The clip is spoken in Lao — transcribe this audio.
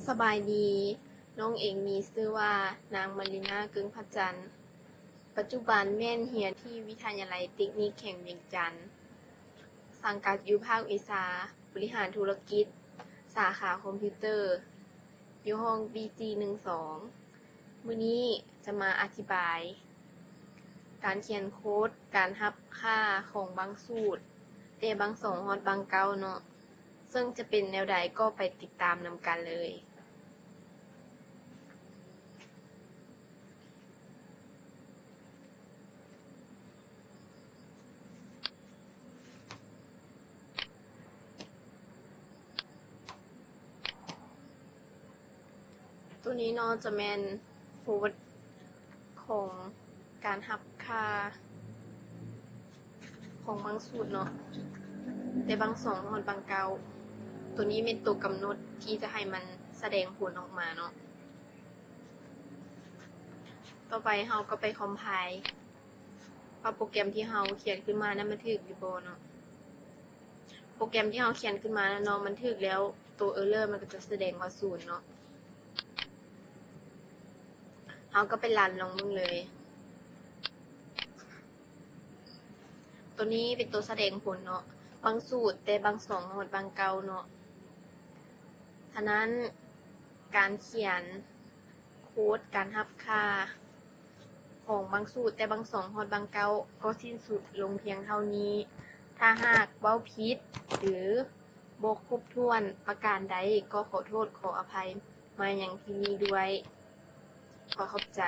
ສະບາຍດີ, ນ້ອງເອງມີຊື່ວ່າ ນາງມາລີນາ ເກິ່ງພະຈັນ, ປັດຈຸບັນແມ່ນຮຽນທີ່ວິທະຍາໄລເຕັກນິກແຂວງວຽງຈັນ, ສັງກັດຢູ່ພາກວິຊາບໍລິຫານທຸລະກິດ ສາຂາຄອມພິວເຕີ ຢູ່ຫ້ອງ ບີຊີ ໜຶ່ງສອງ. ມື້ນີ້ຈະມາອະທິບາຍການຂຽນໂຄດການຮັບຄ່າຂອງບາງສູດ ແຕ່ບາງສອງຮອດບາງເກົ້າເນາະ, ເຊິ່ງຈະເປັນແນວໃດກໍໄປຕິດຕາມນຳກັນເລີຍ. ໂຕນີ້ເນາະ ຈະແມ່ນໂຄດຂອງການຮັບຄ່າຂອງບາງສູດເນາະ, ແຕ່ບາງສອງຮອດບາງເກົ້າ. ໂຕນີ້ແມ່ນໂຕກຳນົດທີ່ຈະໃຫ້ມັນສະແດງຜົນອອກມາເນາະ. ຕໍ່ໄປເຮົາກໍໄປຄອມໄພລ໌ ວ່າໂປຣແກຣມທີ່ເຮົາຂຽນຂຶ້ນມານັ້ນມັນຖືກຫຼືບໍ່ເນາະ. ໂປຣແກຣມທີ່ເຮົາຂຽນຂຶ້ນມານັ້ນເນາະ ມັນຖືກແລ້ວ ໂຕເອີເຣີມັນກໍຈະສະແດງວ່າສູນເນາະ. ເຮົາກໍໄປຣັນລອງເບິ່ງເລີຍ. ໂຕນີ້ເປັນໂຕສະແດງຜົນເນາະ, ບາງສູດ ແຕ່ບາງສອງຮອດບາງເກົ້າເນາະ. ສະນັ້ນ ການຂຽນໂຄດການຮັບຄ່າຂອງບາງສູດ ແຕ່ບາງສອງຮອດບາງເກົ້າ ກໍສິ້ນສຸດລົງພຽງເທົ່ານີ້. ຖ້າຫາກເວົ້າຜິດ ຫຼື ບໍ່ຄົບຖ້ວນປະການໃດ ກໍຂໍໂທດຂໍອະໄພມາຍັງທີ່ນີ້ດ້ວຍ. ຂໍຂອບໃຈ.